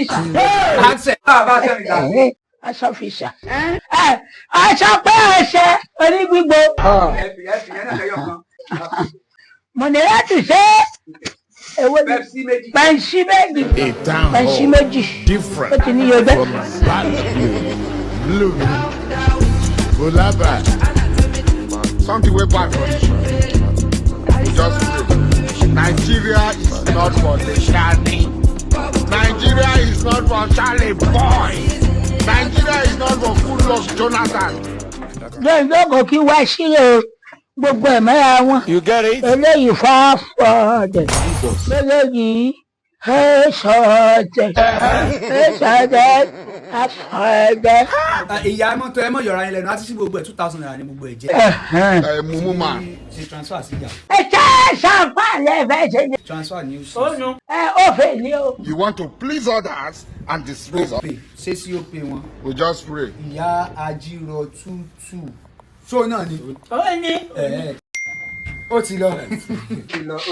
Officer. Access. Bá a ṣe rìn. Aṣọ officer. Ẹ aṣọ pé ẹsẹ̀ onígbígbó. Ẹ fi yẹn náà lẹ́yọ̀ kan. Mo ní láti ṣe èwo ni? Pepsi 2. Pepsi 2. A town Pepsi hall 2. Different Ó ti ní iye ọgbẹ́. from Blue, Bulaba. Something wey bad for this one. Just pray. Nigeria is not for the shiny. Nigeria is not for Charlie Boy. Nigeria is not for Goodluck Jonathan. Lóyún lóko kí wá sílẹ̀ gbogbo ẹ̀ mẹ́ra wọn. You get it? Eléyìí 500, eléyìí 800, 800, 500. Ìyá mọ́tò, ẹ mọ̀ yọ̀rọ̀ ayé lẹ́nu àti sí gbogbo ẹ̀, ₦2,000 ní gbogbo ẹ̀ jẹ́. Ẹ mumu man. Ṣe transfer sí ìyá. Ẹ ṣe ṣàǹfààní ẹ fẹ́ ṣe ni. Transfer ní oṣù. Ẹ ó fẹ́ ní o. You want to please others and disgrace us. Pay ṣé sí ó pay wọn. We just pray. Ìyá ajírọ̀ tútù ṣó náà ni. Ó ní. Ẹ̀, ó ti lọ.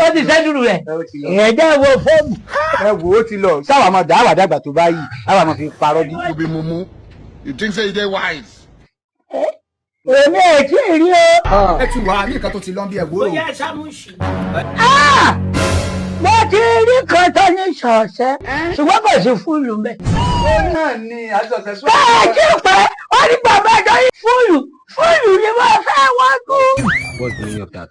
Ó ti sẹ́dúró rẹ̀. Ó ti lọ. Ẹ̀ẹ́dẹ́ wo fóònù. Ẹ wò ó, ti lọ. Sáwà máa dá àwàdàgbà tó báyìí, àwa máa fi parọ́ bí. You be mumu. You think say you dey wise? Èmi ò tí ì rí o. Ẹ ti wà ní nǹkan tó ti lọ bí, ẹ wò ó. Sámúsì. Mo ti rí kan tó ní ṣọ̀ṣẹ́, ṣùgbọ́n kò sí full mẹ́. Ó náà ni àjọṣe sọ. Bẹ́ẹ̀ tí pé ó ní bàbá tó ní full, full ni wọ́n fẹ́ wọ́n kú. What's the meaning of that?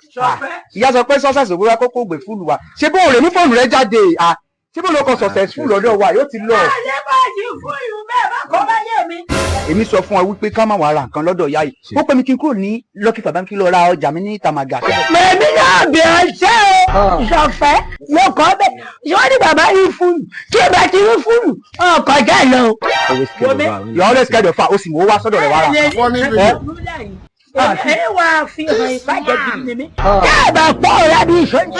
Ìyá sọ pé success òwúrọ̀ kókó gbé full wa. Ṣé bó o lè mú fóònù rẹ jáde? À, ṣé bó ló kọ successful lọ́dọ̀ wa yóò ti lọ. Báyìí báyìí full bẹ́ẹ̀ bá kọ́ bá yé mi. Èmi sọ fún ọ wípé ká má wàá ra nǹkan lọ́dọ̀ ìyá yìí. Ó pè mí kí n kúrò ní Lucky Bàbá, kí n lọ ra ọjà mi ní Tàmàgà. Mèmí náà bí ọ ṣe o, ìṣọ̀fẹ́ ló kọ́ bẹ́ẹ̀. Ṣé wọ́n ní bàbá rí full? Tí ìbá ti rí full, ọkọ̀ já lọ. Always scared of her. You always scared of her, ó sì mú ó wá sọ́dọ̀ rẹ̀ wá ra. Funny video. Ẹ wá fi hàn ìbàjẹ́ gidi ni mí. Tí ẹ bá pọ̀ ọ̀rá bí ìṣọ́jú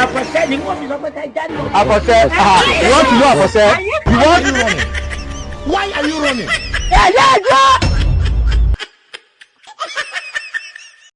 àfọ̀ṣẹ́ ni wọ́n fi sọ pé ká jáde. Àfọ̀ṣẹ́, ah, you want to know àfọ̀ṣẹ́? You want Why are you running? Ẹ̀yẹ́ ẹjọ́.